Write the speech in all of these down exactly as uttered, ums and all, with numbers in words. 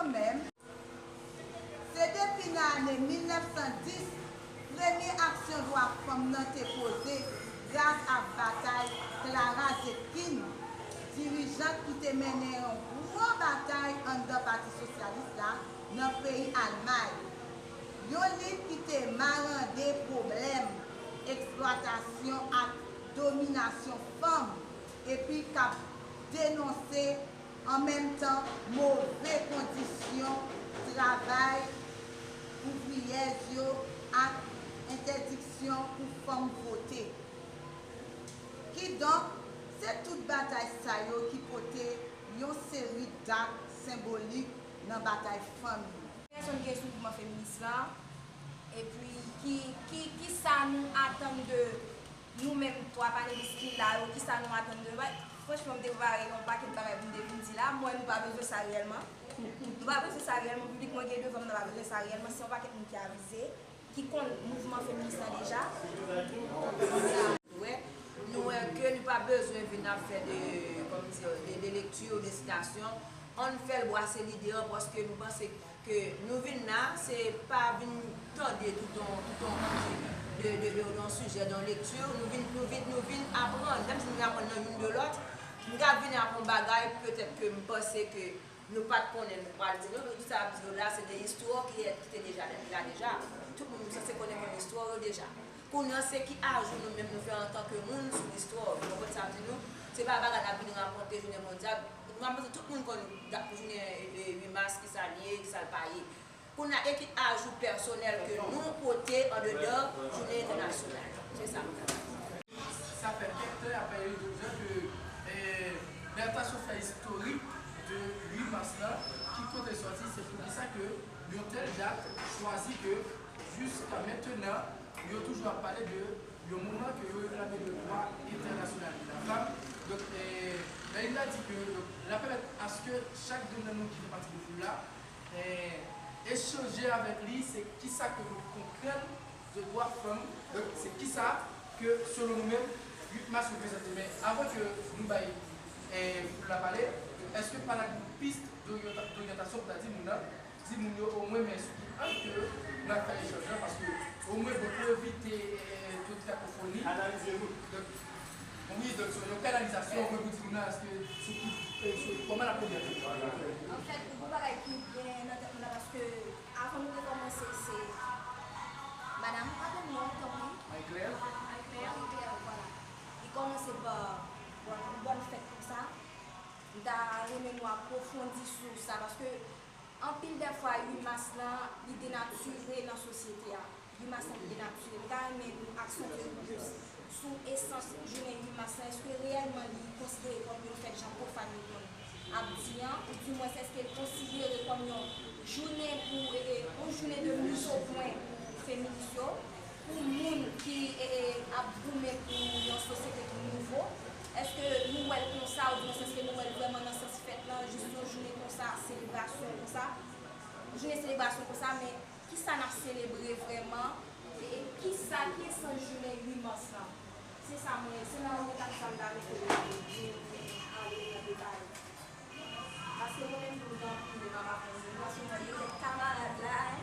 Kanmenm, se depi nan ane mil nèf san dis premye aksyon dwa fanm nan te poze gras a batay Clara Zetkin, dirijant ki te mennen yon gwo batay anndan Pati Sosyalis la nan peyi Almay. Yon lit ki te marande pwoblèm eksplwatasyon ak dominasyon fanm epi k ap denonse an menm tan move kondisyon travay ouvriyèz yo ak entèdiksyon pou fanm vote. Kidonk, se tout batay sa yo ki pote yon seri dat senbolik nan batay fanm yo. Pèsonn ki sou mouvman feminis la, epi ki, ki, ki sa nou atann de nou menm twa panelis ki la yo, ki sa nou atann de yo? Franchman, m te prepare yon pakèt bagay pou m te vin di la. M wè nou pa bezwen sa reyèlman. Nou pa bezwen sa reyèlman. Piblik mwen gen devan m nan pa bezwen sa reyèlman. Se yon pakèt moun ki avize, ki konn mouvman feminis la deja. Nou wè, nou wè ke nou pa bezwen vin ap fè de, kòm di, de, de lekti, de sitasyon. Ann fè l bwase lide an, paske nou panse ke nou vin la, se pa vin tande tout yon, tout yon, kòm di, de, de, de, de yon sijè, de yon lekti. Nou vin, nou vin, nou vin aprann, menm si nou vin aprann nan youn de lòt, nou ka vin ak yon bagay, petèt ke m panse ke nou pa t konnen nou pral di nou, men tout sa ap di yo la, se de istwa ki, ki te deja la deja. Tout moun sanse konnen konn istwa yo deja. Kounye a, se ki ajou nou menm nou fè antanke moun sou istwa yo. Ou konprann sa m di nou? Se pa bagay n ap vin rakonte jounen mondyal. Mwen panse tout moun konn dat pou jounen, e, e, uit mas, ki sa l ye, ki sa l pa ye. Kounye a, e ki ajou pèsonèl ke nou pote andedan jounen entènasyonal? Se sa m ta di. Sa fè kèk tan y ap pale de ke, eh, Bertha Sophia istorik de uit mas la, ki kote l sòti, se poukisa ke yon tèl dat chwazi ke jiska mentenan, yo toujou ap pale de yon mouvman ke yo reklame de dwa entènasyonal de la fanm. Donk, eh, Melinda di ke, donk, l ap pèmèt aske chak grenn nan nou ki fè pati de foul la, eh, echanje avèk li, se kisa ke nou konprann de dwa fanm. Donk, se kisa ke, selon nou menm, uit mas reprezante. Men avan ke nou bay, eh, foul la pale, èske pa n ap gen pis doryanta-, doryantasyon pou ta di moun nan, di moun yo omwen men sou ki ang ke n ap fè echanj lan, paske omwen, bon, pou evite, eh, tout kakofoni. Kanalize nou. Donk, wi, donk, se yon kanalizasyon, omwen pou di moun nan, èske sou ki, eh, sou kòman n ap pwodui. Anfèt, yon bagay ki byen nan tèt mwen la, paske avan nou te kòmanse, se madanm, m pa konn non, tanpri. Marie Claire. Marie Claire, vwala. Li kòmanse pa, bon, yon bòn fèt konsa. M ta renmen nou apwofondi sou sa, paske anpil dè fwa, uit mas lan, li denatire nan sosyete a. Uit mas lan, li denatire. M ta renmen nou aksantye nou plis sou esans jounen uit mas lan. Èske reyèlman li konsidere kòm yon fèt jan pwofàn yo konn ap di an, oudimwens èske l konsidere kòm yon jounen pou, e, e, yon jounen de mizopwen pou feminis yo, pou moun ki, e, e, ap goumen pou yon sosyete ki nouvo? Èske nou wè l konsa, oudimwens èske nou wè l vrèman nan sans fèt lan, jis yon jounen konsa, selebrasyon konsa, jounen selebrasyon konsa, men kisa n ap selebre vrèman? E kisa ki esans jounen uit mas lan? Se sa mwen, se nan oryant sa m ta mete l, pou nou ale nan detay. Paske mwen menm tou m gen anpil de m ap aprann de nou, paske mwen gen kèk kamarad la, en.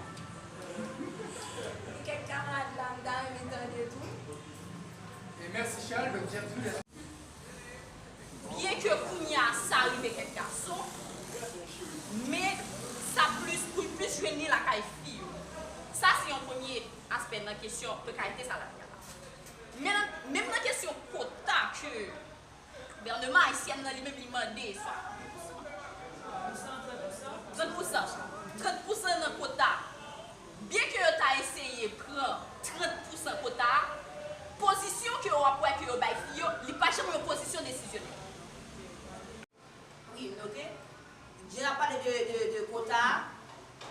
Gen kèk kamarad la, m ta renmen tande tou. E mèsi Charles, donk James Louis. Byen ke kounye a sa rive kèk gason, men sa plis, ou plis jwenn li lakay fi yo. Sa se yon premye aspè nan kesyon prekarite sa l ap di a la. Men nan, menm nan kesyon kota ke gouvènman ayisyen nan li menm li mande, swa trant pousan, trant pousan nan kota. Byen ke yo ta eseye pran trant pousan kota a, pozisyon ke w ap wè ke yo bay fi yo, li pa janm yon pozisyon desizyonè. Wi, ok. Jan n ap pale de, de, de kota a,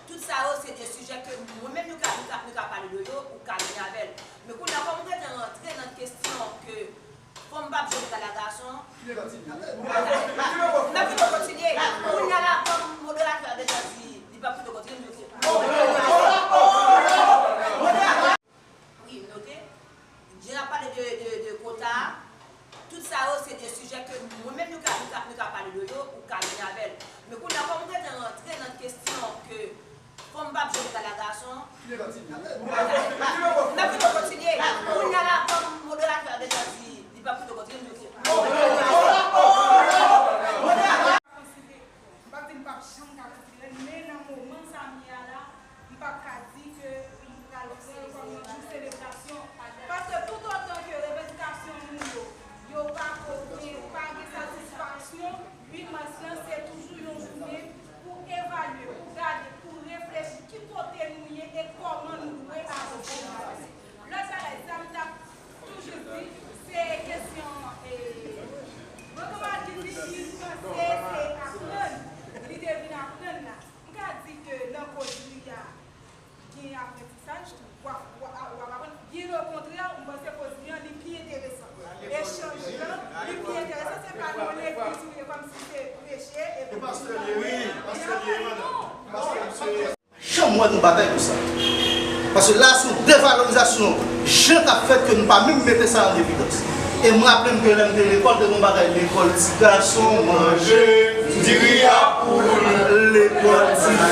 tout sa yo se de sijè ke mwen menm nou ka, nou ka, nou ka pale de yo, ou ka vini avè l. Men kounye a, kòm ou gentan rantre nan kesyon ke fanm p ap jwe legal a gason. N ap kite w kontinye. Kounye a la, kòm moderatè a deja di, li p ap kite w kontinye, m di, wi, ok. Jan n ap pale de, de, de kota a, tout sa yo se de sijè ke mwen menm nou ka, nou ka, nou ka pale de yo, ou ka vini avè l. Men kounye a, kòm ou gentan rantre nan kesyon Ke fanm p ap jwe egal a gason. N ap pito kontinye. Kounye a la, kòm moderatè a deja di, li p ap pito kontinye, nou di. M p ap di m p ap janm ka konsidere l, men nan moman sa m ye a la, m p ap ka di ke m pral pran l kòm yon jou selebrasyon. Paske toutotan ke revandikasyon nou yo, yo pa pote, pa gen satisfaksyon, uit mas lan se toujou yon jounen pou evalye, pou gade, pou reflechi ki kote nou ye e kòman nou dwe avanse. Lòt bagay, sa m t ap toujou di, se kesyon, eh, Renan Marc di li panse se aprann, li te vin aprann la. M ka di ke nan kozri a, gen aprantisaj tou. W ap, w ap, w ap aprann. Byen okontrè, m panse kozri an, li pi enteresan. Echanj lan, li pi enteresan. Se pa nan yon legliz ou ye kòmsi se preche, epi pastè li ye, wi, pastè li ye, madanm. Pastè, misye. Janm wè nou batay pou sa. Paske la, se yon devalorizasyon jan k ap fèt ke nou pa menm mete sa an evidans. E m raple m ke lè m te lekòl, te gen yon bagay lekòl ti gason manje diri a poul, lekòl ti fi